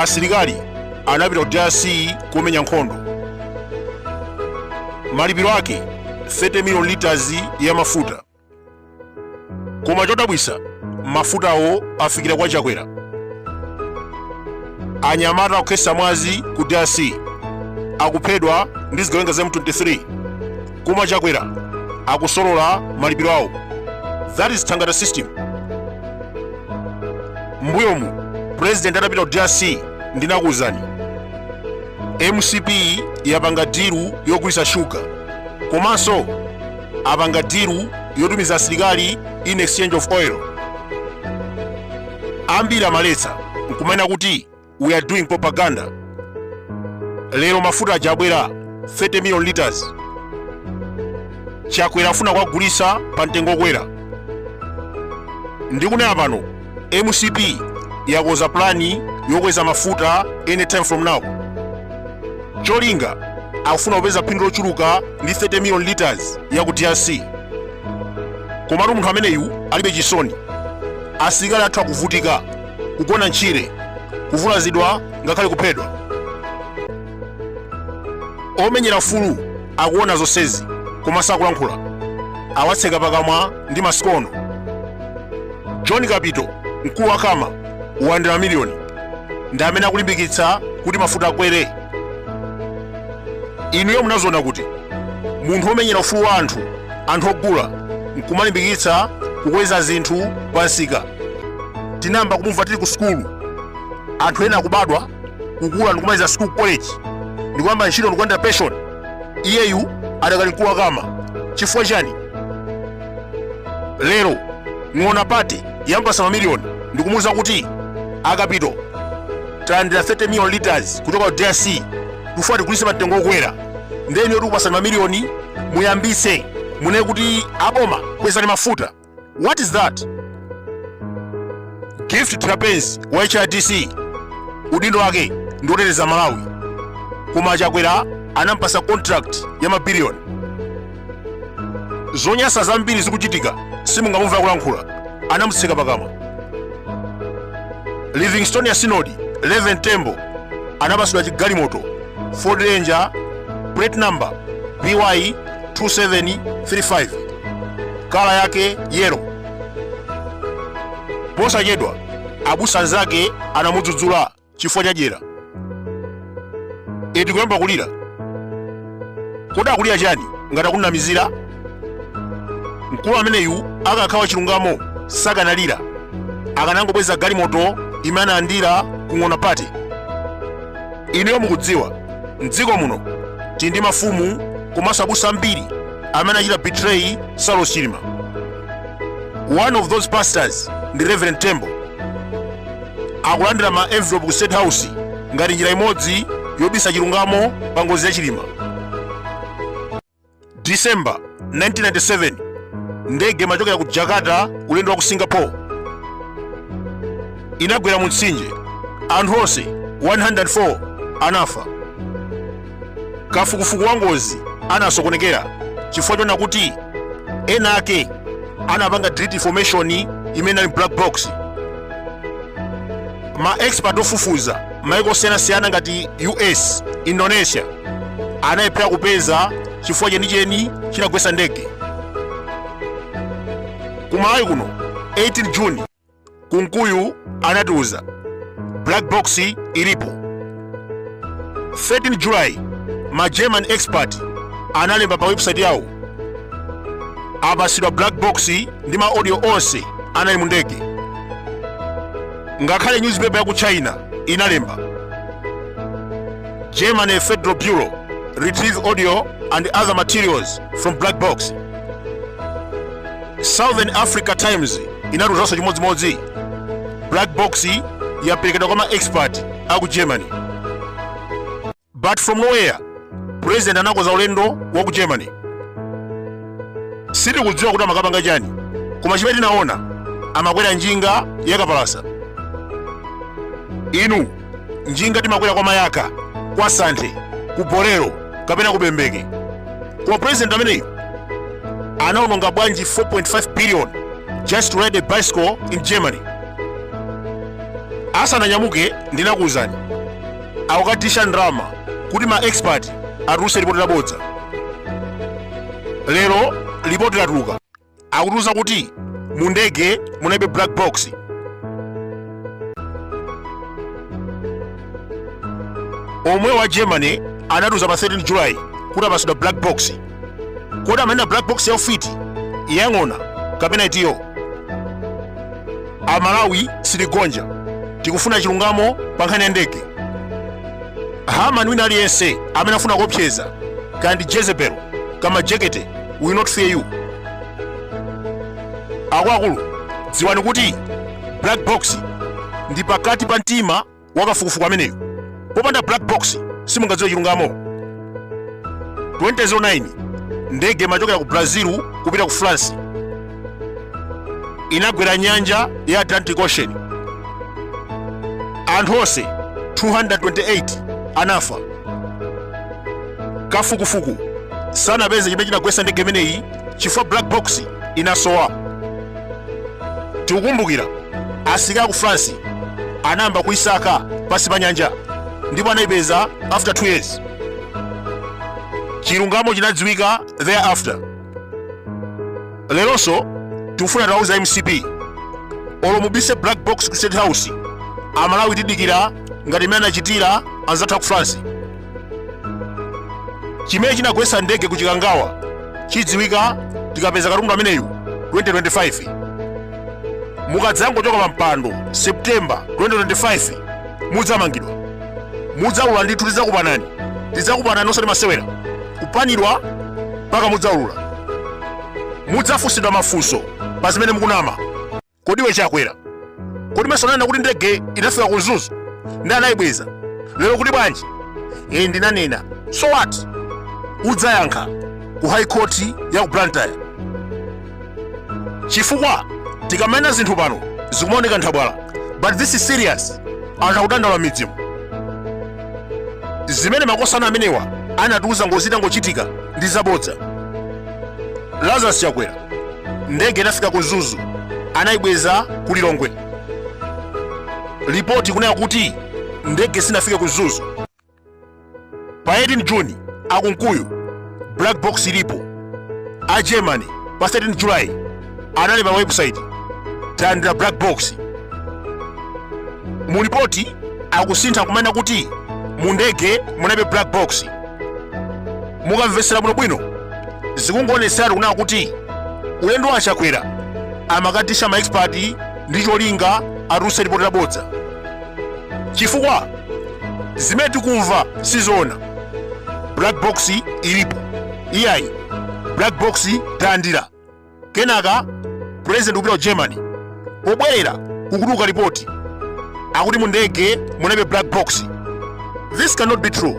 Asilikali anapita ku DRC kumenya nkhondo. Malipiro ake 30 million liters ya mafuta. Koma chodabwisa, mafutawo afikira kwa Chakwera. Anyamata akukhetsa mwazi ku DRC, akuphedwa ndi zigawenga za M23, koma Chakwera akusolola malipiro awo. That is thangata system. Mbuyomu president atapita ku DRC, ndinakuwuzani MCP yapanga deal yogulitsa shuga, komanso apanga deal yotumiza asilikali in exchange of oil. Ambiri amaletsa nkumanena kuti we are doing propaganda. Lero mafuta aja abwera, 30 million liters. Chakwera afuna kuwagulitsa pa mtengo okwera. Ndikunena pano, MCP yakoza plani yokweza mafuta anytime from now. Cholinga akufuna kupeza phindu lochuluka ndi 30 million liters ya ku DRC. Komatu munthu ameneyu alibe chisoni. Asilikali athu akuvutika, kugona ntchire, kuvulazidwa, ngakhale kuphedwa. Omenyera ufulu akuona zonsezi koma sakulankhula, awatseka pakamwa ndi masikono. John Kapito, mkulu wa CAMA, walandira miliyoni, ndi amene akulimbikitsa kuti mafuta akwere. Inuyo munaziona kuti munthu womenyera ufulu wa anthu, anthu ogula, nkumalimbikitsa kukweza zinthu pa msika? Tinayamba kumumva tili ku sukulu. Anthu ena akubadwa, kukula, ndikumaliza school, college, ndikuyamba ntchito, ndikulandira pension, iyeyu adakali mkulu wa CAMA. Chifukwa chani? Lero Ng'ona Party yampasa mamiliyoni ndikumuwuza kuti, "Akapito, talandira 30 million liters kuchoka ku DRC, tikufuna tigulitse pa mtengo wokwera, ndiye inuyo tikupasani mamiliyoni, muyambise, munene kuti aboma kwezani mafuta." What is that? Gift Trapence wa HRDC, udindo wake ndi woteteza Malawi, koma Chakwera anampasa contract ya mabiliyoni. Zonyasa zambiri zikuchitika, simungamumve akulankhula, anamutseka pakamwa. Livingstonia Synod, Reverend Tembo, anapasidwa chigalimoto, Ford Ranger, plate number BY 2735, colour yake yellow. Posachedwa abusa anzake anamudzudzula chifukwa cha dyera. Eti kuyamba kulira. Kodi akulira chani ngati akunamizira? Mkulu ameneyu akakhala chilungamo sakanalira, akanangobweza galimoto imene analandira ku Ng'ona Party. Inuyo mukudziwa mdziko muno tili ndi mafumu komanso abusa ambiri amene achita betray Saulos Chilima. One of those pastors ndi Reverend Tembo. Akulandira ma envelope ku State House ngati njira imodzi yobisa chilungamo pa ngozi ya Chilima. December 1997, ndege imachokera ku Jakarta ulendo wa ku Singapore, inagwera mu mtsinje. Anthu onse 104 anafa. Kafukufuku wa ngozi anasokonekera chifukwa chona kuti ena ake anapanga delete information imene ali black box. Ma expert ofufuza maiko osiyanasiyana ngati US, Indonesia analephera kupeza chifukwa chenicheni chinagwetsa ndege. Kumalawi kuno, 18 June, Kunkuyu anatiuza black box ilipo. 13 July, ma German expert analemba pa website yawo, apasidwa black box ndi ma audio onse anali mu ndege. Ngakhale newspaper ya ku China inalemba, "Germany Federal Bureau retrieve audio and other materials from black box." Southern Africa Times inatiuzanso chimodzimodzi, black box yaperekedwa kwa ma expert aku Germany. But from nowhere, president anakoza ulendo wa ku Germany. Sitikudziwa kuti amakapanga chani, koma chimene tinaona, amakwera njinga yakapalasa. Inu, njinga timakwera kwa Mayaka, kwa Santhe, ku Bolero kapena ku Bembeke, koma president ameneyu anaononga bwanji 4.5 billion just to ride a bicycle in Germany? Asananyamuke ndinakuwuzani, akukatisha ndalama kuti ma expert atuluse lipoti labodza. Lero lipoti latuluka, akutiuza kuti mu ndege munalibe black box. Omwe wa Germany anatiuza pa 13 July kuti apasidwa black box. Kodi amanena black box ya ufiti, yang'ona kapena itiyo? Amalawi sitigonja, tikufuna chilungamo pa nkhani ya ndege. Haman wina aliyense amene afuna kuopseza, kaya ndi Jezebel kamajekete, we will not fear you. Akuluakulu, dziwani kuti black box ndi pakati pa mtima wa kafukufuku ameneyo. Popanda black box simungadziwe chilungamo. 2009 ndege imachokera ku Brazil kupita ku France, inagwera nyanja ya Atlantic Ocean. Anthu onse 228 anafa. Kafukufuku sanapeze chimene chinagwetsa ndege imeneyi chifukwa black box inasowa. Tikukumbukira asilikali ku France anayamba kuisaka pansi pa nyanja ndipo anayipeza after 2 years. Chilungamo chinadziwika thereafter. Leronso tikufuna tiwauze MCP, olo mubise black box ku State House, Amalawi tidikira ngati mmene anachitira anzathu aku France. Chimene chinagwetsa ndege ku Chikangawa chidziwika tikapeza katundu ameneyu 2025. Mukadzangochoka pa mpando September 2025 mudzamangidwa, mudzaulula ndithu. Tidzakupanani, tidzakupanani osati masewera, kupanidwa mpaka mudzaulula. Mudzafunsidwa mafunso pa zimene mukunama. Kodi iwe Chakwera, kodi mesa unanena kuti ndege inafika ku Mzuzu ndi anayibweza, lero kuti bwanji? E, ndinanena, so what? Udzayankha ku High Court ya ku Blantyre, chifukwa tikamanena zinthu pano zikumaoneka nthabwala, but this is serious. Anthu akudandaula m'midzimu. Zimene makosana amenewa anatiuza ngozi itangochitika ndi zabodza. Lazarus Chakwera, ndege inafika ku Mzuzu, anayibweza ku Lilongwe. Ripoti kunena kuti ndege sinafike ku Mzuzu. Pa 18 June akunkuyu black box ilipo. A Germany pa 13 July anali pa website, talandira black box. Mu ripoti akusintha kumanena kuti mu ndege munalibe black box. Mukamvetsera bwinobwino zikungoonetseratu kunena kuti ulendo wa Chakwera amakatisha ma expert ndi cholinga atulutse ripoti labodza, chifukwa zimene tikumva sizoona. Black box ilipo, iyayi, black box talandira. Kenaka president kupita ku Germany, pobwerera kukutuluka ripoti akuti mu ndege munalibe black box. This cannot be true.